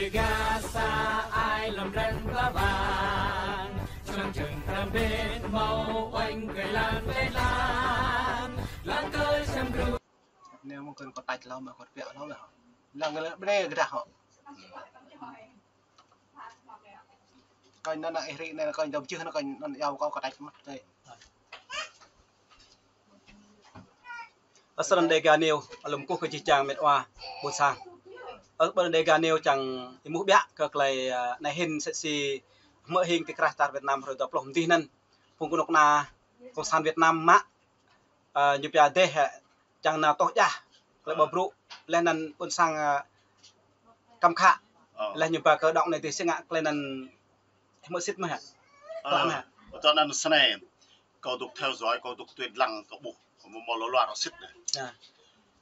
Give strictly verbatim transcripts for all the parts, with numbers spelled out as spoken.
Gasa ai lăm răng ba bang, săng čang tram bên mâo oanh kơi lan kơi lan, lan kơi sem gru. Anai mơ̆ng kơn kơ tač lâo mă kơ piă lâo mă. Lăng kơ lĕ bne gơdah hŏ. Kơn anŭn ih ri anai kơn dŏ pơčeh anŭn kơn anŭn iâu kâo kơ tač mă tơi. Ơ, snăn Dega News, alum kơkuh kơ jih jang mĕt wa ƀuôn sang. Ơ, ƀơi Dega News čang êmuh ƀiă kơ tơlơi, ơ, anai hĭn msĕ si hmư̆ hing ti krah čar Việt Nam hrơi dua pluh mơ̆ng dih anŭn. Phung kơnuk kơna Cộng sản Việt Nam mă, ơ, ñu pia dêh, ơ, čang nao tuh jah, tơlơi ƀâo brŭ, laih anŭn ƀuôn sang, ơ, kăm khă, laih ñu ba kơ đŏng anai dih si ngă tơlơi anŭn hmư̆ sĭt mơ̆ hă? Klă mơ̆ hă? Ơ, tơ anŭn snei. Kâo dŏ theo dõi, kâo dŏ tui lăng kâo ƀuh, mơ̆ mơ̆ lŏ lua rŏ sĭt anai.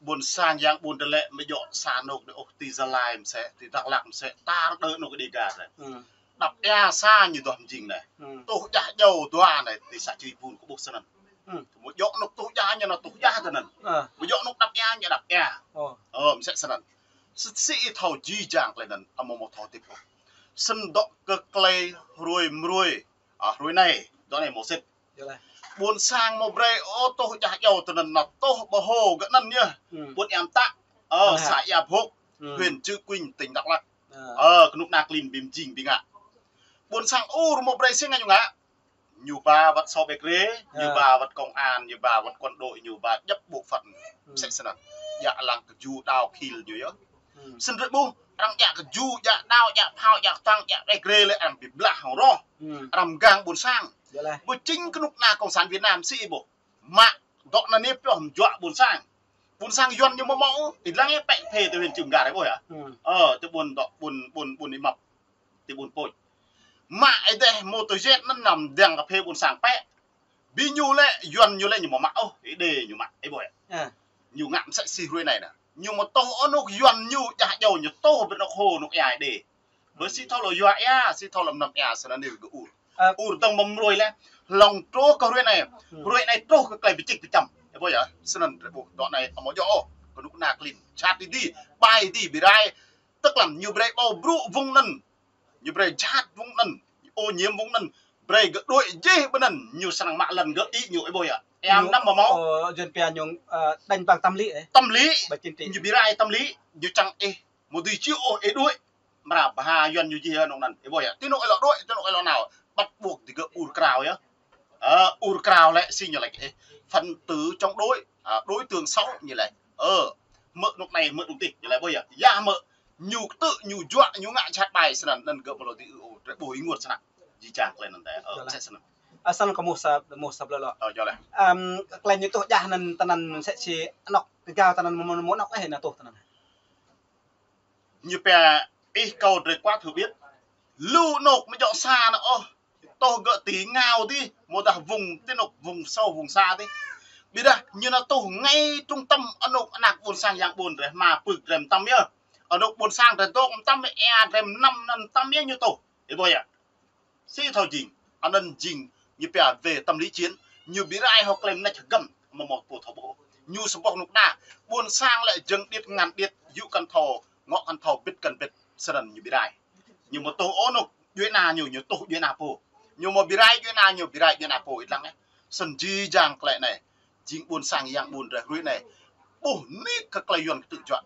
Ƀuôn sang yang ƀuôn tơlĕ mơ̆ djŏ sa anôk anai ôh ti Gia Lai mơsĕ, ti Dak Lak mơsĕ, tar đơ anôk Dega anai. Đăp ia sa ñu duah mơjing anai. Tuh jah jâo dua anai, ti să čư̆ ƀuôn kâo ƀuh snăn. Mơ̆ djŏ anôk tuh jah ñu nao tuh jah tơ anŭn. Mơ̆ djŏ anôk đăp ia ñu đăp ia. Ơ, mơsĕ snăn. Sĭt sĭt thâo jih jang tơlơi anŭn, amâo mâo thâo tĭp ôh. Snăn dŏ kơ tơlơi hrơi mrơi, ơ, hrơi anai, dŏ anai mâo sĭt. Ƀuôn sang mơ̆ brơi ôh tuh jah jâo tơ anŭn nao tuh ƀơ hô gơ̆ anŭn yơh. Ƀuôn Ia Mtă, ơ, xã Ia Bhôk, huyện Chư Kuin, tỉnh Đắk Lắk. Ơ, kơnuk kơna klin bi mơjing bi ngă. Ƀuôn sang ur mơ̆ brơi si ngă ñu ngă. Ñu ba wăt sô bĕk rê, ñu ba wăt công an, ñu ba wăt quân đội, ñu ba djŏp bộ phận. Mơsĕ snăn. Djă lăng kơju đao khil ñu yơh. Snăn rơ̆ ƀuh, arăng djă kơju, djă đao, djă phao, djă kơtuang, djă bĕk rê lĕ arăng bi blah hŏng roh. Arăng mgang ƀuôn sang. Ƀu čing kơnuk kơna Cộng sản Việt Nam si ih ƀuh. Mă, dŏ anai pioh mjuă ƀuôn sang. Ƀuôn sang Yuăn ñu mơ̆ mâo, ih lăng ih pĕ phê tơ huyện Cư M'gar ih ƀuh yơh. Ơ, tơ ƀuôn dŏ, ƀuôn, ƀuôn, ƀuôn Ih Măp. Ti ƀuôn Pôč. Mă ih dêh mô tô jet anŭn năm dăng kơ phê ƀuôn sang pĕ. Bi ñu lĕ, Yuăn ñu lĕ ñu mơ̆ mă ôh, ih đê ñu mă, ih ƀuh yơh. Ñu ngă mơsĕ si hrơi anai nă. Ñu mơ̆ tuh anôk Yuăn ñu jah jâo ñu tuh ƀơi anôk hô anôk ia ih đê. Ƀơ si thâo lŏ yua ia, si thâo lŏ mnăm ia, snăn anai gơ̆ ur. Ur dơ̆ng mơ̆ mrơi lĕ, hlŏng truh kơ hrơi anai. Hrơi anai truh kơ tơlơi bi čĭk bi čăm. Ih ƀuh yơh, snăn rơ̆ ƀuh, dŏ anai amâo djŏ ôh, kơnuk kơna klin. Čhat ih dih, ƀai ih dih, bi rai. Tơl lăm ñu brơi ƀâo brŭ wơ̆ng anŭn. Ñu brơi jhat wơ̆ng anŭn, ô nhiễm wơ̆ng anŭn, brơi gơ̆ đuaĭ jih ƀơi anŭn, ñu srăng mă lŏn gơ̆ ih ñu ih ƀuh yơh. Ia mnăm mơ̆ mâo. Ơ, Yuăn pia ñu, ơ, đánh bằng tâm lý ơ. Tâm lý. Ñu bi rai tâm lý, ñu čang ih, mơ̆ dưi či ôh ih đuaĭ. Mra ba ha Yuăn ñu jih anôk anŭn, ih ƀuh yơh. Ti anôk ih lŏ đuaĭ, ti anôk ih lŏ nao. Bắt buộc digơ̆ ur krao yơh. Ơ, ur krao lĕ si ñu laĭ ih. Phần tử chống đối, ơ, đối tượng xấu ñu laĭ. Ơ, hmư̆ anôk anai, hmư̆ anôk dih, ñu laĭ ƀuh yơh. Yơh hmư̆, ñu ktư̆, ñu juă, ñu ngă jhat ƀai snăn, anŭn gơ̆ mơ̆ lŏ dưi ur, rơ̆ ƀuh ih ôh snăn. Jih jang tơlơi anŭn dih, ơ, mơsĕ snăn. Ơ, snăn kâo ƀuh sa, ƀuh sa blơi lŏ. Ơ, jăh lĕ. Ăm, tơlơi ñu tuh jah anŭn tơ anŭn mơsĕ si anŏk, tơgao tơ anŭn mơ̆ mơ̆ anŏk ih nao tuh tơ anŭn. Ñu pia ih kâo drơi kuat hư̆ ƀiă. Lu anôk mơ̆ djŏ sa anŏk ôh. Tuh gơ̆ ti ngao dih, mơ̆ dah wơ̆ng ti anôk wơ̆ng sô wơ̆ng sa dih. Ƀiădah ñu nao tuh ngay trung tâm anôk anak ƀuôn sang yang ƀuôn drơi hma pưk drơi mơtam yơh. Anôk ƀuôn sang drơi dŏ mơtam yơh, ia drơi mnăm anŭn mơtam yơh ñu tuh. Ih ƀuh yơh. Si thâo jing, anŭn jing, ñu pia về tâm lý chiến, ñu bi rai hŏ tơlơi mơneč hơgăm, mơ̆ mâo pô thâo ƀuh. Ñu samơ̆ kơnuk kơna, ƀuôn sang lĕ jơ̆ng điêt ngăn điêt, yŭ kăn thâo, ngŏ kăn thâo, bĭt kăn bĭt, snăn ñu bi rai. Ñu mơ̆ tuh anôk, djuai ana ñu, ñu tuh djuai ana pô. Ñu mơ̆ bi rai djuai ana ñu, bi rai djuai ana pô, ih lăng ơ. Snăn jih jang tơlơi anai, jing ƀuôn sang yang ƀuôn drơi hrơi anai. Ƀuh nik kơ tơlơi Yuăn ktư̆ juă.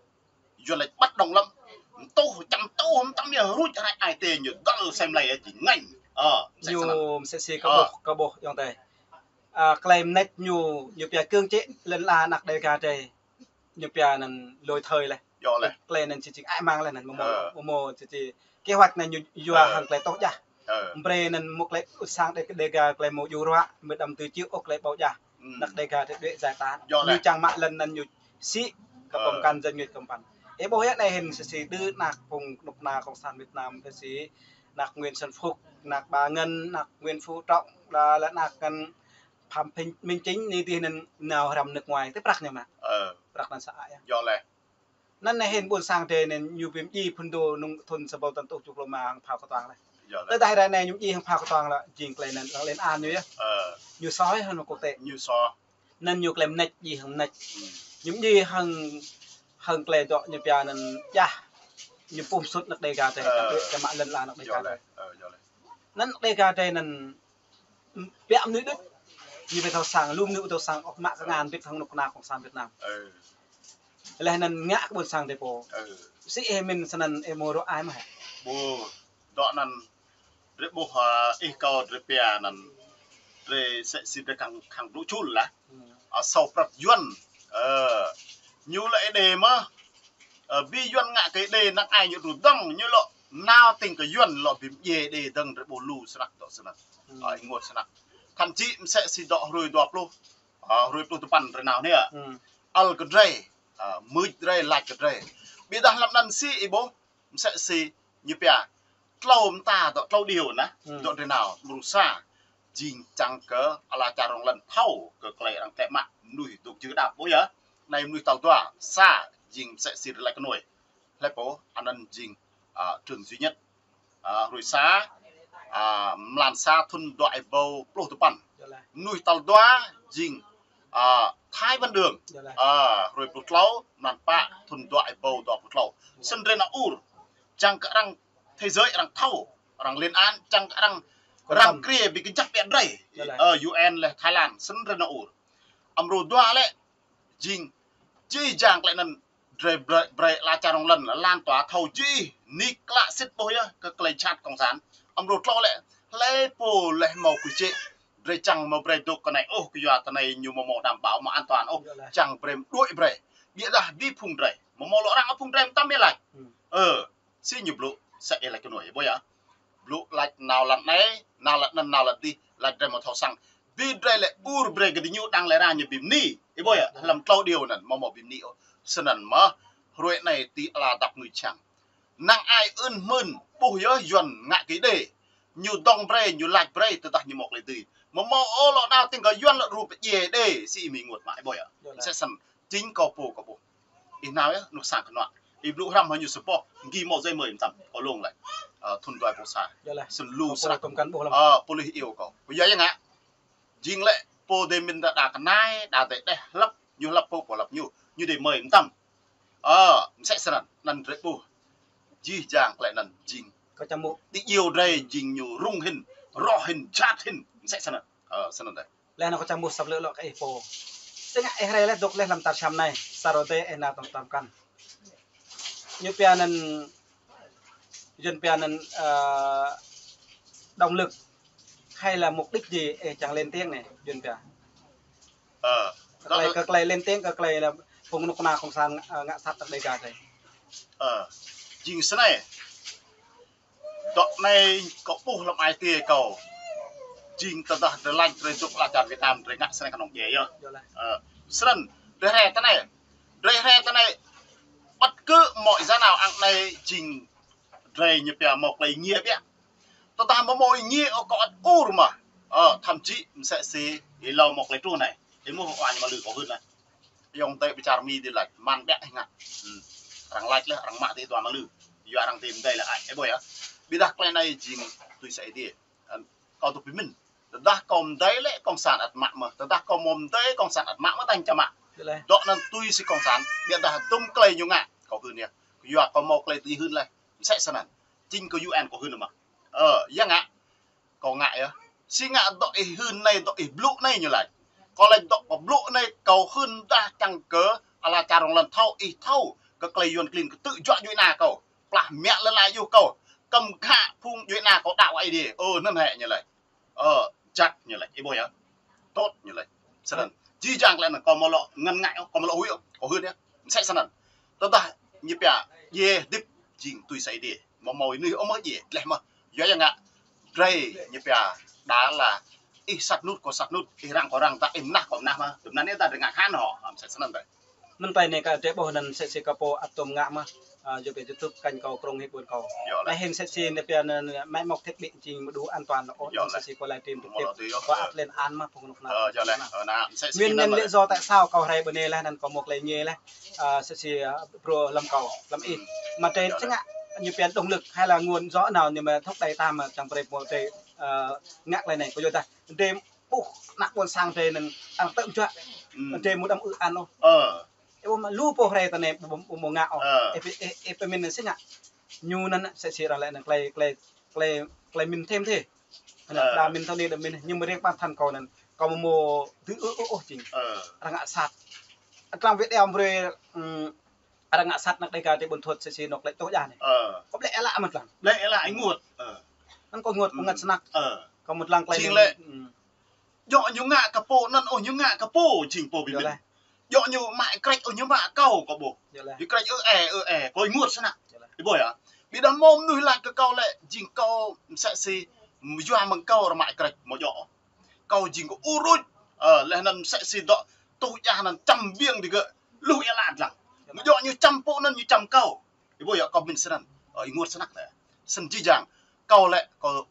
Yuăn laĭ bất đồng lắm. Tuh, čăm tuh, mơtam yơh ruč rai ai tê ñu dăl sem lei či ngăn. Ơ, mơsĕ snăn. Ñu mơsĕ si kâo ƀuh, kâo ƀuh ayŏng adơi. Ơ, tơlơi mơneč ñu, ñu pia cưỡng chế lŏn ala anak Dega drơi. Ñu pia anŭn lôi thời lĕ. Yơh lĕ. Tơlơi anŭn či či ai mang lĕ anŭn, mơ̆ mâo, mơ̆ mâo či či kế hoạch anŭn ñu yua hăng tơlơi tuh jah. Brơi anŭn mơ̆ tơlơi ƀuôn sang Dega, Dega tơlơi mâo djru ruă, mơ̆ đăm tui či ôh tơlơi ƀâo jah. Anak Dega drơi đuaĭ giải tán. Yơh lĕ. Ñu čang mă lŏn anŭn ñu sĭ kơ pơmkăn dân ñu kơ pơmkăn. Ih ƀuh yơh anai hĭn si si đơ anak phung kơnuk kơna Cộng sản Việt Nam si si anak Nguyễn Xuân Phúc, anak Bà Ngân, anak Nguyễn Phú Trọng, lĕ, lĕ anak ngăn Phạm Minh, Minh Chính anai dih anŭn nao hrăm nước ngoài, tơ prăk ñu mă. Ơ. Prăk anŭn sa ai yơh. Yơh lĕ. Anŭn anai hĭn ƀuôn sang drơi anŭn ñu bi mdjai phŭn dô nŭng thŭn sa rơbâo tăn tuh tơjuh pluh rơma hăng phao kơtuang lĕ. Yơh lĕ. Tơdah hrơi anai ñu mdjai hăng phao kơtuang lĕ, jing tơlơi anŭn lăng lên án ñu yơh. Ơ. Ñu soh hĭ hăng quốc tế. Ñu soh. Anŭn ñu tơlơi mơneč, djai hăng mơneč. Ñu mdjai hăng, hăng tơlơi dŏ ñu pia anŭn jah. ñu pum sut anăk Đêga drei, ta ƀuh kơ mă lŏn ala anăk Đêga drei. Anăn anăk Đêga drei anăn biă mơnuih đôč. Ñu ƀu thâo sang, lu mơnuih ƀu thâo sang ôh, mă kơ ngăn bĭt hăng knŭk kna cộng sản Việt Nam. Leh anăn ngă kơ ƀuôn sang drei pô. Si ih mĭn snăn ih mơ̆ rŏ ai mơ̆ hĕ? Ƀu, dŏ anăn drei ƀuh, ơ, ih kâo drei pia anăn drei msĕ si drei khăng, khăng blŭ čul lah. Ơ, asâo prăp Yuăn, ơ, ñu lŏ Êđê mơ̆, ơ, bi Yuăn ngă kơ Êđê năng ai ñu dru dơ̆ng, ñu lŏ nao tĭng kơ Yuăn lŏ bi mdjiê Êđê dơ̆ng drei ƀuh lu snăk dŏ snăk. Ơ, ih ênguôt snăk. Thậm chí msĕ si dŏ hruê dua pluh, ơ, hruê pluh tơpăn drei nao anei. Ăl kơ drei, ơ, mưč drei, lač kơ drei. Ƀiădah hlăm anăn si ih ƀuh, msĕ si ñu pia tlâo mta dŏ tlâo điều anăn, dŏ drei nao, mrô sa, jing čang kơ ala čar rŏng lăn thâo kơ klei arăng tlĕ mă, mnuih dôk jưh đăp, ƀuh yơh. Anei mnuih tal dua, sa, jing msĕ si drei lač kơ nuê. Hlei pô, anăn jing, ơ, Trương Duy Nhất. Ơ, hruê sa, ơ, mlan sa thŭn dua êbâo pluh tơpăn. Mnuih tal dua jing, ơ, Thái Văn Đường. Ơ, hruê pluh tlâo, mlan pă thŭn dua êbâo dua pluh tlâo. Snăn drei nao ur. Čang kơ arăng thế giới arăng thâo, arăng lên án, čang kơ arăng răng kriê bi kjăp biă drei. Ơ, U N leh Thái Lan, snăn drei nao ur. Amrô dua lĕ, jing, jih jang klei anăn drei brei, brei ala čar rŏng lăn, lan tỏa thâo jih, nik klă sĭt ƀuh yơh, kơ klei jhat cộng sản. Amrô tlâo lĕ, hlei pô leh mâo kơ čĕ, drei čang mâo brei dôk kơ anei ôh, kyua kơ anei ñu mâo mâo đảm bảo, mâo an toàn ôh, čang brei mđuĕ brei. Ƀiădah bi phung drei, mâo mâo lŏ arăng phung drei mtam mê lač. Ơ, si ñu blŭ, msĕ ih lač kơ nuê, ƀuh yơh. Blŭ lač nao lăn anei, nao lăn anăn, nao lăn adih, lač drei mâo thâo săng. Bi drei lĕ ur brei kơ diñu đang lĕ arăng ñu bi mni. Ih ƀuh yơh, hlăm tlâo điều anăn, mâo mâo bi mni ôh. Snăn mơh, hruê anei ti ala dăp ngui čang. Năng ai ưn hmưn, ƀuh yơh Yuăn ngă kơ Êđê. Ñu dŏng brei, ñu lač brei, tơdah ñu mâo klei dưi. Mâo mâo ôh lŏ nao tĭng kơ Yuăn lŏ dru pơdjiê Êđê, si ih mĭn ênguôt mă, ih ƀuh yơh. Msĕ snăn, jing kâo pô kâo ƀuh. Ih nao yơh, anôk sang kơnuă. Ih blŭ hrăm hăng ñu sa boh, gĭ mâo giấy mời mtam, kâo lông leh. Ơ, thŭn dua êbâo sa. Snăn lu snăk. Ơ, pôlis iâu kâo. Kâo yua yơh ngă. Jing lĕ, pô dê mĭn đa, đa kơnai, đa dê đeh hlăp, ñu hlăp pô, pô hlăp ñu. Ñu dê mời mtam. Ơ, msĕ snăn, anăn drei ƀuh. Jih jang klei anăn jing. Kâo čang ƀuh. Ti iêu drei jing ñu rŭng hĭn, roh hĭn, jhat hĭn, msĕ snăn. Ơ, snăn dê. Leh anăn kâo čang ƀuh săp lơ̆ lŏ kơ ih pô. Tơngă ih rai leh dôk leh hlăm tar čhăm anei, sa rô dê ih nao tăm tăm kăn. Ñu pia anăn, Yuăn pia anăn, ơ, động lực hay là mục đích gì ih čang lên tiếng anei, Yuăn pia. Ơ, kơ klei, kơ klei lên tiếng, kơ klei lĕ phung knŭk kna cộng sản, ơ, ngă sat anăk Đêga drei. Ơ, jing snei. Dŏ anei kâo ƀuh hlăm ai tiê kâo. Jing tơdah drei lač drei dôk ala čar Việt Nam drei ngă snei knŏng djai yơh. Ơ, snăn, drei hriê tơ anei. Drei hriê tơ anei. Bất cứ mọi giá nào arăng anei jing drei ñu pia mâo klei êngiê biă. Tơdah mâo mâo êngiê ôh kâo ăt ur mơh. Ơ, thậm chí msĕ si ih lâo mâo klei truh anei. Ih mŭt ua ñu mă lư kâo hưn leh. Ayŏng adei pơ čar Mi dê lač, man biă ih ngă. Arăng lač leh, arăng mă ti dua mă lư. Yua arăng ti mdei leh ai, ih ƀuh yơh. Ƀiădah klei anei jing tui sa Êđê. Kâo tŭ pơmĭn. Tơdah kâo mdei lĕ cộng sản ăt mă mơh. Tơdah kâo mâo mdei cộng sản ăt mă mơh, tơdah čang mă. Dŏ anăn tui si cộng sản, ƀiădah dŭm klei ñu ngă, kâo hưn yơh. Yua kâo mâo klei dưi hưn leh. Msĕ snăn. Jing kơ U N kâo hưn mơh. Ơ, yua ngă. Kâo ngă yơh. Si ngă dŏ ih hưn anei, dŏ ih blŭ anei ñu lač. Kâo lač dŏ kâo blŭ anei, kâo hưn dah čang kơ ala čar rŏng lăn thâo, ih thâo. Kơ klei Yuăn klin kơtư̆ juă djuê ana kâo. Plah mă lăn ala yua kâo. Kăm khă phung djuê ana kâo đăo Êđê. Ơ, anăn hĕ ñu lač. Ơ, jăk ñu lač. Ih ƀuh yơh. Tôt ñu lač. Snăn. Jih jang klei anăn kâo mâo lŏ ngăn ngại, kâo mâo lŏ huĭ, kâo hưn yơh. Msĕ snăn. Tơdah ñu pia, djiê hơdip jing tui sa Êđê. Mâo mâo ih nuih ôh mơh djiê, dleh mơh. Yua ya ngă, drei ñu pia, đa lĕ, ih sat nut, kâo sat nut, ih răng, kâo răng, ta ih mnah, kâo mnah mơh. Tui anăn yơh ta drei ngă khan hŏ, msĕ snăn dê. Anăn tơ anei kơ drei ƀuh anăn msĕ si kâo pô ăt tŭm ngă mơh, ơ, yua kơ YouTube kênh kâo Krông Hip Ƀuôn Kâo. Leh hĭn msĕ si anei pia anăn, mă mâo thiết bị jing mơ̆ đủ an toàn ôh, anăn msĕ si kâo livestream trực tiếp, kâo ăt lên án mơh phung knŭk kna. Nguyên nhân lý do tại sao kâo hriê ƀơi anei leh anăn kâo mâo klei êngiê leh, ơ, msĕ si, ơ, brô hlăm kâo, hlăm ih. Mă drei si ngă ñu pia động lực hay là nguồn do nào ñu mă thúc đẩy ta mă čang brei mâo drei, ơ, ngă klei anei. Kâo yua dah drei ƀuh ană ƀuôn sang drei anăn arăng tơm juă. Drei mŭt đăm ư an ôh. Ơ. Ih ƀuh mă lu pô hriê tơ anei ƀu, ƀu, ƀu mâo ngă ôh. Ơ. Ih pơ, ih, ih pơmĭn anăn si ngă. Ñu anŭn sĕ si arăng lĕ anŭn tơlơi, tơlơi, tơlơi, tơlơi min thêm thế. Anŭn đa min thâo anai đa min, nhưng mà riêng bản thân kâo anŭn, kâo mơ̆ mơ̆ dưi ôh, ôh, ôh, jing. Arăng ngă sat. Arăng Việt Nam brơi, ừm, arăng ngă sat anăk Dêga ti ƀuôn Thuột sĕ si anŏ tơlơi tuh jah anai. Kâo ƀlĕ ĕ lăk mơ̆n lăng. Ƀlĕ ĕ lăk, ih rơngot. Anŭn kâo rơngot, pơngăt snăk. Kâo mơ̆ lăng tơlơi jing anai. Lĕ. Djơ̆ ñu ngă kơ pô anŭn ôh, ñu ngă kơ pô jing pô ƀing min. Djơ̆ ñu mă krĕč ôh, ñu mă kâo, kâo ƀuh. Ñu krĕč ơ ê, ơ ê, kâo rơngot snăk. Ih ƀuh yơh. Ƀiădah mơ̆ mơnuih laĭ kơ kâo lĕ, jing kâo mơsĕ si, yua mơ̆ng kâo arăng mă krĕč mơ̆ djơ̆. Kâo jing kâo ur ruč, ơ, laih anŭn mơsĕ si dŏ tuh jah anŭn čăm ƀiêng digơ̆, luh ĕ lăk lăng. Mơ̆ djơ̆ ñu čăm pô anŭn ñu čăm kâo. Ih ƀuh yơh, kâo min snăn. Ơ, ih rơngot snăk lĕ. Snăn jih jang, kâo lĕ, kâo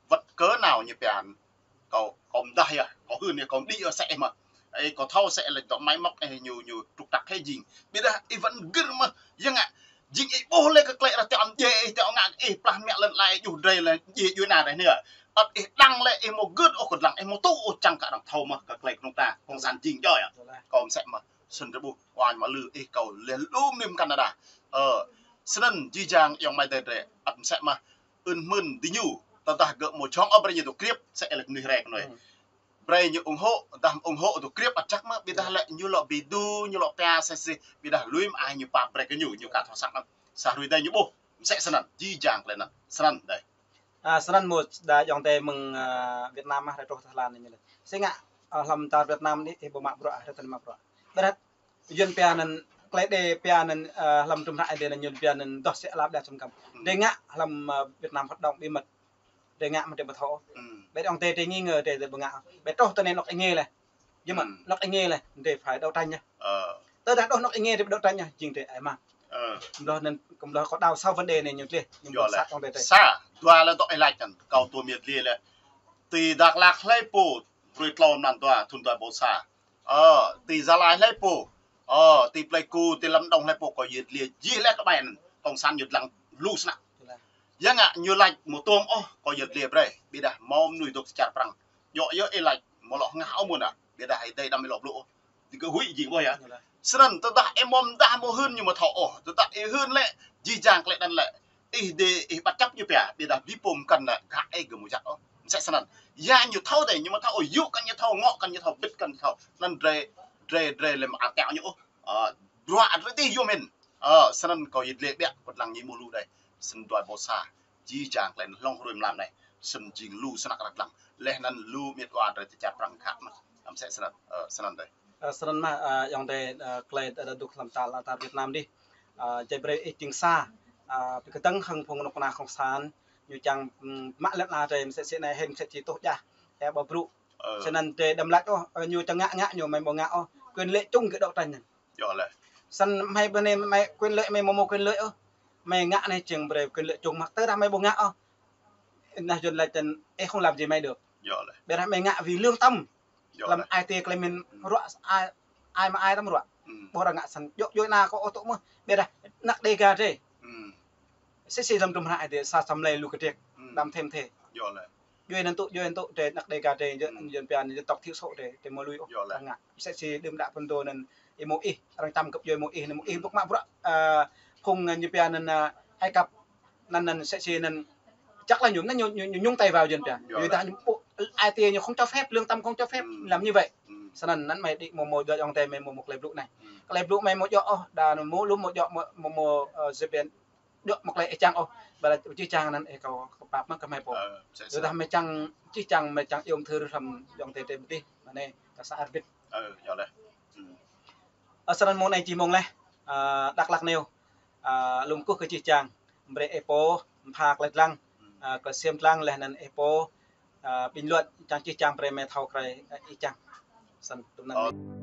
wơ̆t kơ nao ñu pia anŭn. Kâo, kâo mơdah yơh, kâo hưn yơh, kâo đĭ yơh sĕ mơ̆. Ê, kâo thâo sĕ lĕ dŏ máy móc ê ñu, ñu trục trặc hĕ jing. Ƀiădah ih wơ̆t gir mơ̆, yơh ngă. Jing ih ƀuh lĕ kơ tơlơi arăng tiŏ mơ̆ djai ih tiŏ ngă ih plah mă lŏn lai djuh drơi lĕ djai djuai ana drơi anai. Ăt ih đăng lĕ ih mơ̆ gưt ôh kơ lăng ih mơ̆ tŭ ôh čang kơ arăng thâo mơ̆ kơ tơlơi kơnuk ta. Kông san jing djơ̆ yơh. Kâo mơsĕ mơ̆. Snăn rơbuh, kơ añ mă lư ih kâo lĕ lŏm nim Canada. Ơ, snăn jih jang ayŏng amai adơi drơi, ăt mơsĕ mơ̆, ưn hmưn diñu, tơdah gơ̆ mơ̆ jhŏng ôh brơi ñu dŏ kriêp, sĕ lĕ mơnuih rĕ kơ anai. Brơi ñu ủng hộ, dah ủng hộ dŏ kriêp ăt čăk mơ̆, ƀiădah lĕ ñu lŏ bi du, ñu lŏ pia sĕ si, ƀiădah lui mă ai ñu pap brơi kơ ñu, ñu ka thâo săk mơ̆n. Sa hrui adơi ñu ƀuh, mơsĕ snăn, jih jang tơlơi anŭn, snăn adơi. Ă, snăn mơ̆ đa ayŏng adơi mơ̆ng, ă, Việt Nam mơ̆, rai truh Thái Lan anai ñu lĕ. Sĭt ngă, ă, hlăm čar Việt Nam anai, ih ƀu mă bruă, rai tơnăm mă bruă. Ƀiădah, Yuan pia anŭn, tơlơi đe pia anŭn, ơ, hlăm tơlơi mơak adih anŭn Yuan pia anŭn dŏ sĕ lăp đa čăm kăm. Đe ngă hlăm, ơ, Việt Nam hoạt động bí mật. Đe ngă mơ̆ đe ƀu thâo. Ƀiădah ayŏng adơi đe nghi ngờ đe, đe ƀu ngă. Ƀiădah truh tơ anai anŏ ih ngă lĕ. Yơh mơ̆, anŏ ih ngă lĕ, đe phải đấu tranh yơh. Tơdah truh anŏ ih ngă đe ƀu đấu tranh yơh, jing đe ai mă. Kơmlŏ anŭn, kơmlŏ kâo đaŏ sa vấn đề anai ñu tơlơi. Ñu ƀu sat ayŏng adơi. Sa, dua lĕ dŏ ih laĭ anŭn, kâo tŭ mơyơt lĕ. Ti Dak Lak hlơi pô, brơi tlâo mlan dua, thŭn dua ƀâo sa. Ơ, ti Gia Lai hlơi pô. Ơ, ti Pleiku, ti Lâm Đồng hlơi pô kâo yơh dliê jih lĕ kơ ƀai anŭn. Kông san ñu lăng lu snăk. Yơh ngă ñu laĭ mơ̆ tuôm ôh kâo yơh dliê brơi. Ƀiădah mơ̆ mơnuih dŏ čar Prăng. Djơ̆ yơh ih laĭ mơ̆ lŏ ngă ôh mơ̆n ah. Ƀiădah ih dei đăm ih lŏ blŭ ôh. Digơ̆ huĭ jing ƀuh yơh. Snăn tơdah ih mơ̆ mơdah mơ̆ hưn ñu mơ̆ thâo ôh. Tơdah ih hưn lĕ jih jang tơlơi anŭn lĕ. Ih đe, ih bất chấp ñu pia, ƀiădah bi pôm kăn lĕ, gah ih gơ̆ mơ̆ jăk ôh. Mơsĕ snăn. Yua ñu thâo đe, ñu mơ̆ thâo ôh, yua kăn ñu thâo, ngŏ kăn ñu thâo, bĭt kăn ñu thâo. Anŭn drơi, drơi, drơi lĕ mơ̆ ăt tiŏ ñu ôh. Ơ, bruă drơi tih yua mơ̆n. Ơ, snăn kâo yơh dliê ƀiă, kơ lăng ñu mơ̆ lu đe. Snăn dua ƀâo sa. Jih jang tơlơi anŭn hlŏng hruê mlam anai. Snăn jing lu snăk arăng lăng. Laih anŭn lu mơnuih dŏ drơi ti čar Prăng khăp mơ̆. Mơsĕ snăn, ơ, snăn adơi. Ơ, snăn mơ̆, ơ, ayŏng adơi, ơ, tơlơi, ơ, dŏ hlăm tal, tal Việt Nam adih. Ơ, jai brơi ih jing sa, ơ, bi kơtang hăng phung kơnuk kơna kông san, ñu čang, ưm, mă lĕ anai drơi mơsĕ si anai hĭn mơsĕ si tuh jah, ơ, ƀu brŭ. Snăn drơi đăm laĭ ôh, ơ, ñu čang ngă ngă ñu mơ̆ ƀu ngă ôh, quyền lợi chung gơ̆ đấu tranh anŭn. Snăn mơ̆ ƀơ anai mơ̆ quyền lợi mơ̆ mơ̆ mơ̆ quyền lợi ôh, mơ̆ ngă anai jing brơi quyền lợi chung mơ̆ tơdah mơ̆ ƀu ngă ôh. Anai Yuan laĭ tăn, ih không làm gì mày được. Ƀiădah mơ̆ ngă vì lương tâm. Lăm ai tiê tơlơi min ruă, ai, ai mă ai tăm ruă. Ƀôdah ngă săn djơ̆ djơ̆ anai kâo ôh tŭ mơ̆. Ƀiădah anăk Dêga drơi. Sĭt sĭt lăm tơlơi mơak adih sa čăm lĕ lu kơdrĕk. Đăm thêm thế. Djơ̆ anŭn tŭ, djơ̆ anŭn tŭ drơi anăk Dêga drơi, Yuan pia anŭn dân tộc thiểu số drơi, drơi mơ̆ lui ôh. Sĭt sĭt đưm đă phun đô anŭn ih mơ̆ ih, arăng čăm kơp djơ̆ mơ̆ ih, anŭn mơ̆ ih ƀu mă bruă, ơ, phung ñu pia anŭn, ơ, Ai Cập anŭn anŭn sĕ si anŭn. Chắc là ñu, ñu, ñu, ñu nhúng tay vào Yuan pia. Yuan ta ñu ƀu, ai tiê ñu không cho phép, lương tâm không cho phép làm như vậy. Snăn anŭn mơ̆ đĭ mơ̆ mơ̆ djơ̆ ayŏng adơi mơ̆ mơ̆ mơ̆ tơlơi blŭ anai. Tơlơi blŭ mơ̆ mơ̆ djơ̆ ôh, đa mơ̆ lŭm mơ̆ djơ̆ mơ̆, mơ̆ mơ̆, ơ, Yuan pia djơ̆ mơ̆ tơlơi ih čang ôh. Ƀiădah ih čang anŭn ih kâo, kâo pap mơ̆ kơ mơ̆ pô. Tơdah mơ̆ čang, ih čang mơ̆ čang iâu thư hrăm ayŏng adơi tơlơi ƀu tih. Mơ̆ anai, kơ sa arbit. Ơ, snăn mơ̆ng anai či mơ̆ng leh, ơ, Dak Lak News, ơ, lŏm kơkuh kơ ih čang, brơi ih pô, pha tơlơi lăng, ơ, tơlơi ksiêm lăng laih anŭn ih pô, ơ, bình luận čang ih čang brơi mơ̆ thâo krơi, ơ, ih čang. Snăn tŭm anŭn.